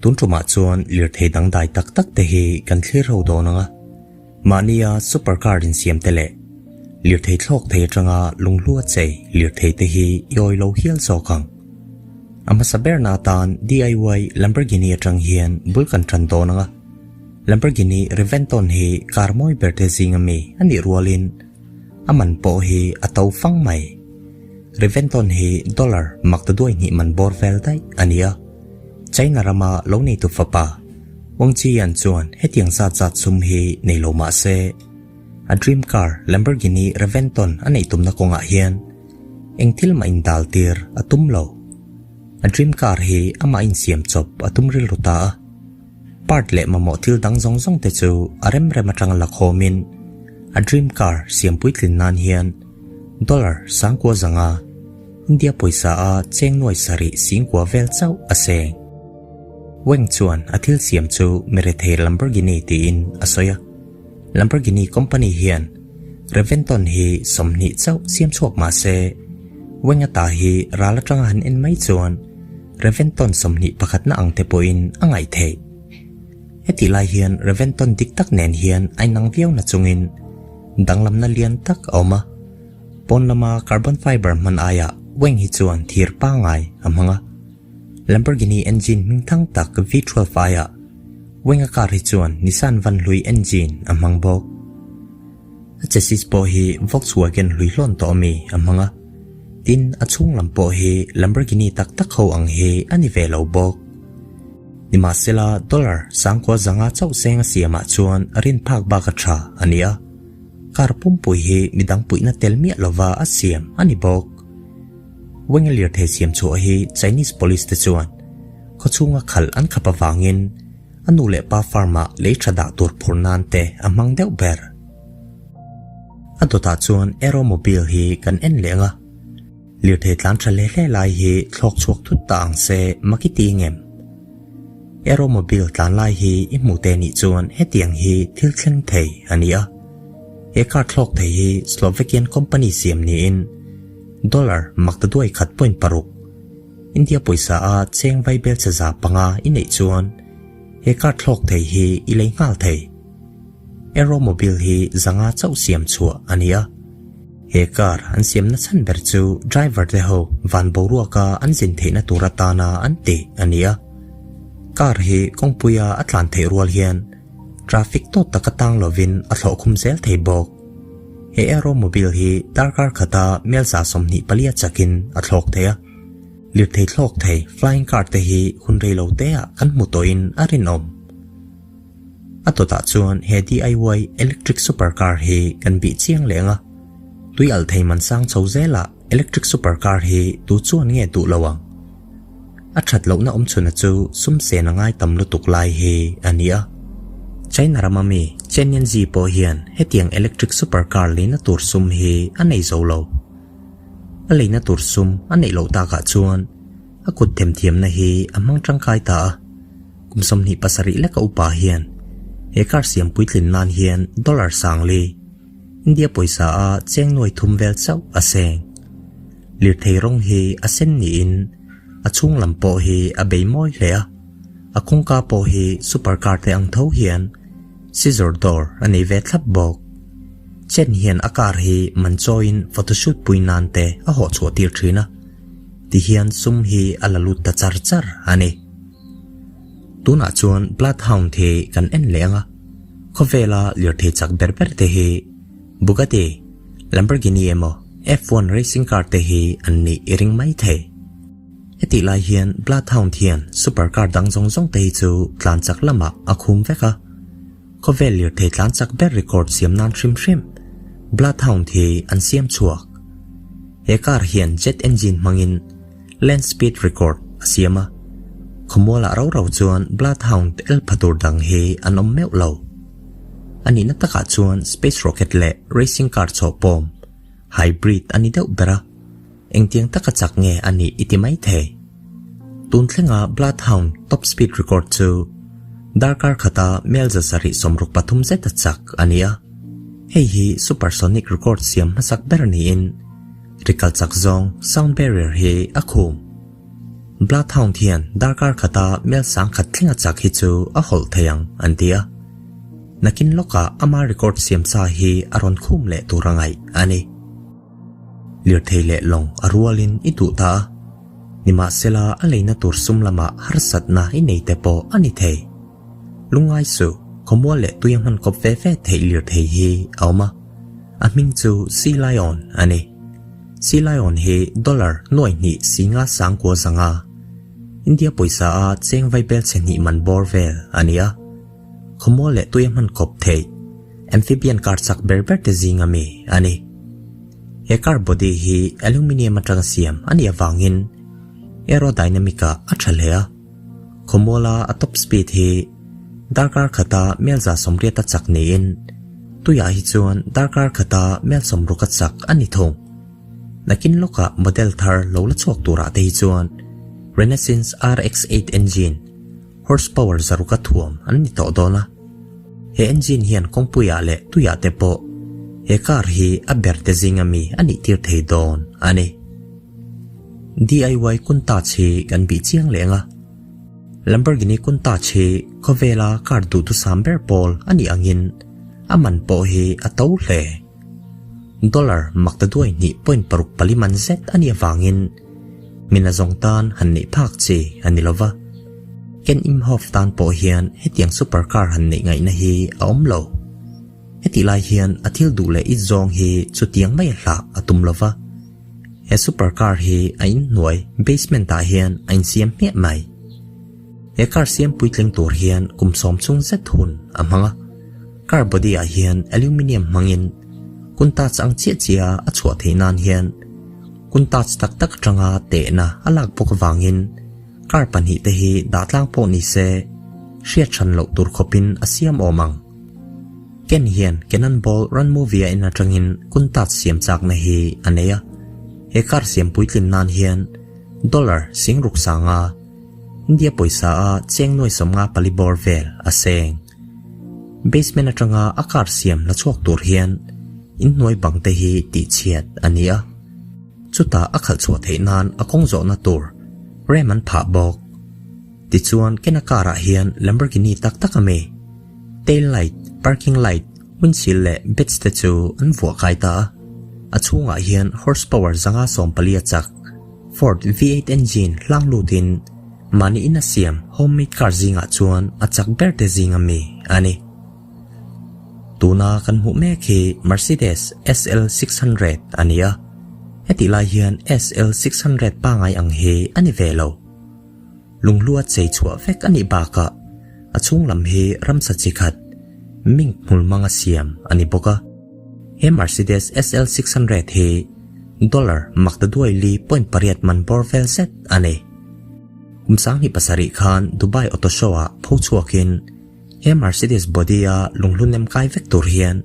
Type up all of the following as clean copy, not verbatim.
Tun tumah chuan lirthei dangdai tak tak te hi kan thlir ho dawn ang a, mahnia super car insiam te leh lirthei thlawk thei atanga lunghlua chei lirthei te hi i awi lo hial zawk ang. A hmasa berna atan DIY Lamborghini atang hian bul kan tan dawn ang a, Lamborghini Reventon hi car mawi ber te zinga mi a nih rualin a man pawh hi a to fang mai. Reventon hi dollar maktaduai hnih man bawr vel daih a ni a. China rama lo neitu fapa Wang Jian chuan hetiang zat zat sum hi nei lo mah se, a dream car Lamborghini Reventon a neih tumna kawngah hian eng thil mah indal tir a tum lo. A dream car hi amah insiam chawp a tum rilru ta a, part leh mamawh thil dang zawng zawng te chu a rem rem atanga la khawmin a dream car siam puitlin nan hian dollar sangkua zanga India pawisa a cheng nuai sarih singkua vel chauh a seng. Weng chuan a thil siam chu Mirethei Lamborghini tiin a sawi a. Lamborghini company hian Reventon hi 20 chauh siam chhuak mah se, Weng a ta hi ral atanga han en mai chuan Reventon 21 na ang te pawhin a ngaih theih. Hetih lai hian Reventon dik tak nen hian a inang viau na chungin danglamna lian tak a awm a. Pawn lama carbon fiber hman aiah Weng hi chuan thir pangngai a hmang a. Lamborghini engine hming thang tak V12 aiah Weng-a car hi chuan Nissan van hlui engine a hmang bawk. A chassis pawh hi Volkswagen hlui hlawn tawh ami a hmang a. Tin, a chhung lam pawh hi Lamborghini tak tak ho ang hi a ni ve lo bawk. Nimahsela, dollar sangkua zanga chauh seng a siamah chuan a rin phak bak a tha a ni a. Car pumpui hi midang puihna tel miah lova a siam a ni bawk. Wenga lirthei siam chhuah hi Chinese police te chuan khawchhunga khalh an khap avangin a nu leh pa farm ah lei tha dah tur phur nan te a hmang deuh ber. A dawtah chuan Aeromobile hi kan en leh ang a, lirthei tlan tha hle hle lai hi thlawk chhuak thut ta ang se maki ti ngem. Aeromobile tlan lai hi i hmuh te nih chuan hetiang hi thil thleng thei a ni a. He car thlawk thei hi Slovakian company siam niin dollar makta duai khat point paruk, India pawisa a cheng vai bel che za panga i neih chuan he car thlawk thei hi i lei nghal thei. Aeromobile hi zanga chauh siam chhuah a ni a. He car an siamna chhan ber chu driver te ho van boruaka an zin theihna tur atana an ti a ni a. Car hi kawngpuia a tlan theih rual hian traffic tawt taka tang lovin a thlawh khum zel thei bawk. He aeromobile hi darkar khata mel 24 chakin a thlawk thei a. Lirthei thlawk thei flying car te hi hun rei lo teah kan hmu tawhin a rinawm. A tawtah chuan he DIY electric super car hi kan bih chiang leh ang a, tui alh thei man sang chho zelah electric super car hi tu chuan nge duh lo ang? A that lohna awm chhuna chu sum sen a ngai tam lutuk lai hi a ni a. China rama mi Chen Yanzi pawh hian hetiang electric super car leina tur sum hi a nei zo lo. A leina tur sum a neih loh takah chuan a kut themthiamna hi a hmang tangkai ta a. Kum 27 leka upa hian he car siam puitlin nan hian dollar sang li, India pawisa a cheng nuai thum vel chauh a seng. Lirthei rawng hi a sen niin a chhung lam pawh hi a bei mawi hle a, a kawngka pawh hi super car te ang tho hian scissor door a nei ve thlap bawk. Chen hian a car hi man chawiin photoshoot pui nan te a hawh chhuah tir thin a, tihian sum hi a la lut ta char char a ni. Tunah chuan Bloodhound hi kan en leh ang a, khawvela lirthei chak ber ber te hi Bugatti, Lamborghini emaw F1 racing car te hi an nih i ring mai thei. Hetih lai hian Bloodhound hian super car dang zawng zawng te hi chu tlan chak lamah a khum vek a, khawvel lirthei tlan chak ber record siam nan hrim hrim Bloodhound hi an siam chhuak. He car hian jet engine hmangin Land speed record a siam a, khawmualah rau rau chuan Bloodhound el pha tur dang hi an awm meuh lo. A nihna takah chuan space rocket leh racing car chawh pawm, hybrid a ni deuh ber a, engtiang taka chak nge a nih i ti mai thei. Tun thlenga Bloodhound top speed record chu darkar khata mel 763 zeta chak a ni a, hei hi supersonic record siam hmasak ber niin, Ri kal chak zawng sound barrier hi a khum. Bloodhound hian darkar khata mel 10,000 thlenga chak hi chu a hawlh thei ang an ti a. Nakin lawkah ama record siam sa hi a rawn khum leh tur a ngaih a ni. Lirthei leh lawng a rualin i duh ta a, nimahsela a leina tur sum lamah harsatna i nei te pawh a ni thei. Lungngai suh, khawmual leh tui a hman kawp ve ve theih lirthei hi a awm a, a hming chu Sea Lion a ni. Sea Lion hi dollar nuai hnih singa sangkua zanga India pawisa a cheng vaibel chhe hnih man bawr vel a ni a. Khawmual leh tui a hman kawp theih amphibian car chak ber ber te zinga mi a ni. He car body hi aluminium atanga siam a nih avangin aerodynamic ah a tha hle a. Khawmuala a top speed hi darkar khata mel 180 a chak niin tuiah hi chuan darkar khata mel 60 a chak a ni thung. Nakin lawkah model thar lo la chhuak turah te hi chuan Renaissance RX-8 engine horsepower 600 thuam an ni tawh dawn a. He engine hian kawngpuiah leh tuiah te pawh he car hi a ber te zinga mi a nih tir thei dawn a ni. DIY Countach hi kan bih chiang leh ang a. Lamborghini Countach hi khawvela car duhthusam ber pawl a nih angin a man pawh hi a to hle. Dollar makta duai hnih point paruk pali man zet a nih avangin mina zawng tan han neih phak chi a ni lova. Ken Imhoff tan pawh hian hetiang super car han neih ngaihna hi a awm lo. Hetih lai hian a thil duh leh it zawng hi chutiang mai a hlah a tum lova. He super car hi a inhnuai basement ah hian a insiam hmiah mai. He car siam puitling tur hian kum sawm chung zet hun a hmang a. Car body ah hian aluminium hmangin Countach ang chiah chiah a chhuah theih nan hian Countach tak tak atanga tehna a lak bawk avangin car pahnih te hi dah tlang pawh ni se hriat hran loh tur khawpin a siam awm ang. Ken hian Cannonball Run movie a en atangin Countach siam chakna hi a nei a. He car siam puitlin nan hian dollar 60 sanga India pawisa a cheng nuai 54 bawr vel a seng. Basement atanga a car siam la chhuak tur hian inhnuai bang te hi tih chhiat a ni a. Chutah a khalh chhuah theih nan a kawng zawhna tur rem an phah bawk. Tichuan Ken a car ah hian Lamborghini tak tak a mi tail light, parking light, windshield leh beds te chu an vuah kai ta a. A chhungah hian horsepower 514 a chak Ford V8 engine hlang lutin mahni in a siam homemade car zingah chuan a chak ber te zinga mi a ni. Tuna kan hmuh mek hi Mercedes SL 600 a ni a, hetih lai hian SL 600 pangai ang hi a ni ve lo. Lunghlua chei chhuah vek a nih bakah a chhung lam hi ramsa chi khat mink hmul hmanga siam a ni bawk a. He Mercedes SL 600 hi dollar makta duai li point pariat man bawr vel zet a ni. Kum 2007 khan Dubai Auto Show ah pho chhuakin he Mercedes body a lunghlu nem kai vek tur hian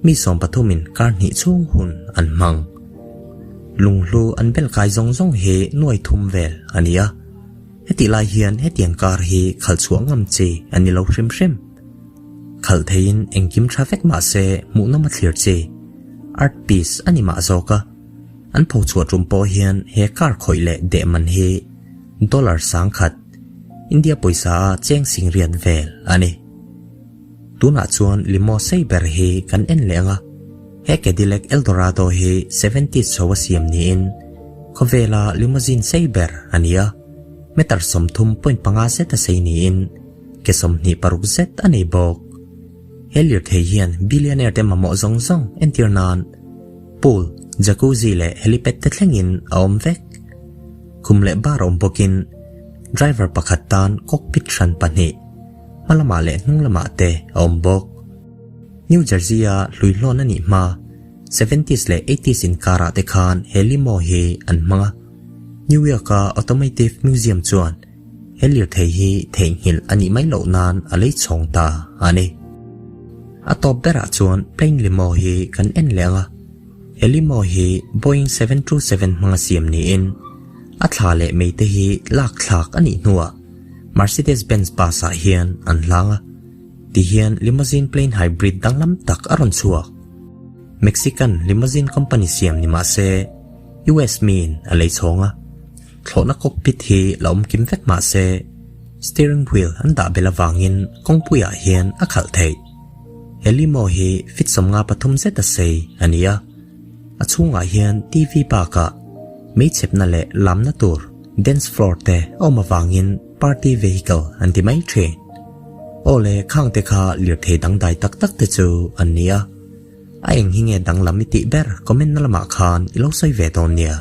mi 13 in kar hnih chhung hun an hmang. Lunghlu an bel kai zawng zawng hi nuai thum vel a ni a. Hetih lai hian hetiang car hi khalh chhuah ngam chi a ni lo hrim hrim. Khalh theiin engkim tha vek mah se hmuhnawm a thlir chi. Art piece a ni mah zawk a. An pho chhuah tum pawh hian he car khawih leh deh man hi dollar 10,000, India pawisa a cheng sing riat vel a ni. Tunah chuan limo sei ber hi kan en leh ang a. He Cadillac Eldorado hi 70s chho a siam niin khawvela limousine sei ber a ni a. Meter 30.5 zet a sei niin ke 26 zet a nei bawk. He lirthei hian billionaire te mamawh zawng zawng entir nan pool, jacuzzi leh helipad te thlengin a awm vek. Khum leh bar awm bawkin driver pakhat tan cockpit hran pahnih hmalamah leh hnung lamah te a awm bawk. New Jersey a hlui hlawn a nih hma 70s leh 80s inkarah te khan he limo hi an hmang a. New York a Automotive Museum chuan he lirthei hi theihnghilh a nih mai loh nan a lei chhawng ta a ni. A tawp berah chuan plane limo hi kan en leh ang a. He limo hi Boeing 727 hmanga siam niin a thla leh mei te hi lak thlak a nih hnuah Mercedes-Benz bus ah hian an hlang a. Tihian limousine plane hybrid danglam tak a rawn chhuak. Mexican limousine company siam ni mah se US miin a lei chhawng a. Thlawhna cockpit hi la awm kim vek mah se, steering wheel an dah belh avangin kawngpuiah hian a khalh theih. He limo hi feet 53 zet a sei a ni a, a chhungah hian TV bakah meichhepna leh lamna tur dance floor te a awm avangin party vehicle an ti mai thin. Aw le khang te kha lirthei dangdai tak tak te chu an ni a, a eng hi nge danglam i tih ber comment na lamah khan i lo sawi ve dawn nia.